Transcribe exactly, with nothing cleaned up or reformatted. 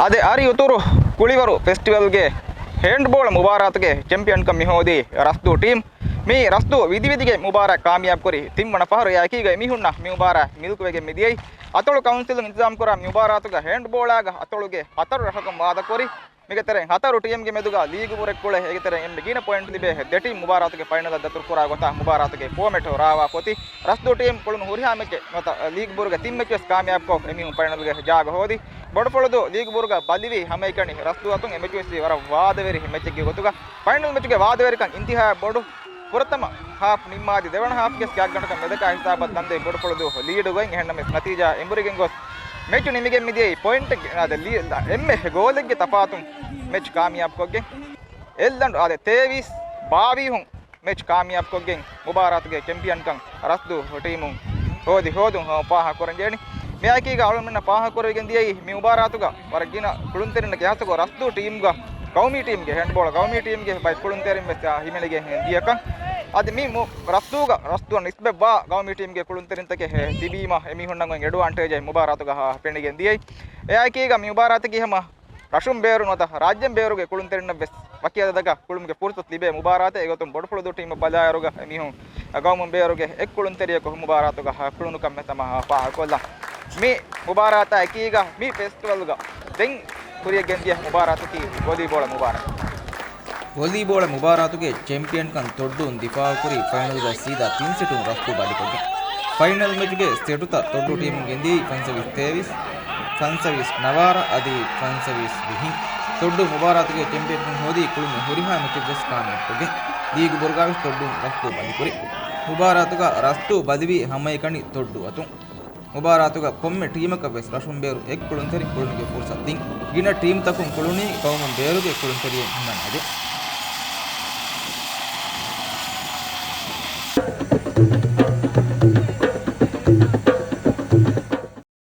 އަދި އަރި އުތުރު ކުޅިވަރު ފެސްޓިވަލްގެ ހޭންޑްބޯޅަ މުބާރާތުގެ ޗެމްޕިއަންކަން މިހޯދީ ރަސްދޫ ޓީމް. މި ރަސްދޫ ވިދިވިދިގެ މުބާރާތް ކާމިޔާބުކުރި ތިންވަނަ ފަހަރު އެއާއެކީގަ އެމީހުންނަށް މި މުބާރާތް މިލްކުވެގެން މިދިޔައީ. އަތޮޅު ކައުންސިލުން އިންތިޒާމްކުރާ މި މުބާރާތުގަ ހޭންޑްބޯޅާގަ އަތޮޅުގެ ހަތަރު ރަށަކުން ވާދަކުރި. މީގެ ތެރެއިން ހަތަރު ޓީމްގެ މެދުގަ ލީގު ބުރެއްކުޅެ އޭގެ ތެރެއިން އެންމެ ގިނަ ޕޮއިންޓް ލިބޭ ދެ ޓީމް މުބާރާތުގެ ފައިނަލަށް ދަތުރުކުރާ ގޮތަށް މުބާރާތުގެ ފޯމެޓް ރާވާ ފޮތި. ރަސްދޫ ޓީމް ކުޅުނު ހުރިހާ މެޗެއް ނުވަތަ ލީގު ބުރުގެ ތިން މެޗުވެސް ކާމިޔާބުކޮށް އެމީހުން ފައިނަލްގެ ޖާގަ ހޯދި. ބޮޑުފުޅުދޫ ލީގު ބުރުގަ ބަލިވީ ހަމައެކަނި ރަސްދޫ އަތުން. އެ މެޗުވެސް ވީ ވަރަށް ވާދަވެރި މެޗެއްގެ ގޮތުގަ. ފައިނަލް މެޗުގެ ވާދަވެރިކަން އިންތިހާއަށް ބޮޑު. ފުރަތަމަ ހާފް ނިންމާދި ދެވަނަ ހާފްގެ ގާތްގަނޑަކަށް މެދަކާ ހިސާބަށް ދަންދެން ބޮޑުފުޅުދޫ ލީޑުގައި އެހެންނަމަވެސް ނަތީޖާ އެނބުރިގެން ގޮސް މެޗު ނިމިގެން މިދިޔައީ ޕޮއިންޓެއްގެ، އާ، ދެ ލީ-، އެންމެ ގޯލެއްގެ ތަފާތުން މެޗް ކާމިޔާބުކޮށްގެން. އެއްލަނޑު، އާ، ދެ ތޭވީސް ބާވީހުން މެޗް ކާމިޔާބުކޮށްގެން މުބާރާތުގެ ޗެމްޕިއަންކަން ރަސްދޫ ޓީމުން ހޯދި ހޯދުން ފާހަގަކުރަންޖެހެނީ. މިއާއެކީގަ އަޅުގަނޑުމެންނަށް ފާހަގަކުރެވިގެން ދިޔައީ މި މުބާރާތުގަ ވަރަށް ގިނަ ކުޅުންތެރިންނަކީ ހާއްސަކޮށް ރަސްދޫ ޓީމްގަ ގައުމީ ޓީމްގެ ހޭންޑްބޯޅަ ގައުމީ ޓީމްގެ ބައެއް ކުޅުންތެރިން ވެސް ހިމެނިގެން ދިޔަކަން. އަދި މި މު-، ރަސްދޫގަ ރަސްދޫއަށް ނިސްބަތްވާ ގައުމީ ޓީމްގެ ކުޅުންތެރިންތަކެއް ތިބީމަ އެމީހުންނަށް އޮތް އެޑްވާންޓޭޖެއް މުބާރާތުގަ ހާ ފެނިގެން ދިޔައީ. އެއާއެކީގަ މި މުބާރާތަކީ ހަމަ ރަށުން ބޭރު ނުވަތަ ރާއްޖެން ބޭރުގެ ކުޅުންތެރިންނަށް ވެސް ވަކި އަދަދަކަށް ކުޅުމުގެ ފުރުސަތު ލިބޭ މުބާރާތެއް. އެގޮތުން ބޮޑުފުޅުދޫ ޓީމަށް ބަލާއިރުގަ އެމީހުން ގައުމުން ބޭރުގެ އެއް ކުޅުންތެރިޔަކު މުބާރާތުގަ ކުޅުނުކަން ވެސް ހަމަ ފާހަގަކޮށްލަން. މި މުބާރާތާ އެކީގަ މި ފެސްޓިވަލްގަ ދެން ކުރިޔަށް ގެންދިޔަ މުބާރާތަކީ ވޮލީބޯޅަ މުބާރާތް. ވޮލީބޯޅަ މުބާރާތުގެ ޗެމްޕިއަންކަން ތޮއްޑޫން ދިފާއުކުރި ފައިނަލްގަ ސީދާ ތިން ސެޓުން ރަފްތު ބަލިކޮށްގެން. ފައިނަލް މެޗުގެ ސެޓުތައް ތޮއްޑޫ ޓީމުން ގެންދިޔައީ ފަންސަވީސް ތޭވީސް، ފަންސަވީސް ނަވާރަ އަދި ފަންސަވީސް ވިހިން. ތޮއްޑޫ މުބާރާތުގެ ޗެމްޕިއަންކަން ހޯދީ ކުޅުނު ހުރިހާ މެޗެއްވެސް ކާމިޔާބުކޮށްގެން. ލީގު ބުރުގާވެސް ތޮއްޑޫން ރަފްތު ބަލިކުރި. މުބާރާތުގަ ރަފްތު ބަލިވީ ހަމައެކަނި ތޮއްޑޫ އަތުން. މުބާރާތުގަ ކޮންމެ ޓީމަކަށްވެސް ރަށުން ބޭރު އެއް ކުޅުންތެރިން ކުޅުމުގެ ފުރުސަތު ދިން. ގިނަ ޓީމްތަކުން ކުޅުނީ ގައުމުން ބޭރުގެ ކުޅުންތެރިއެއް ހިމަނާދޭ.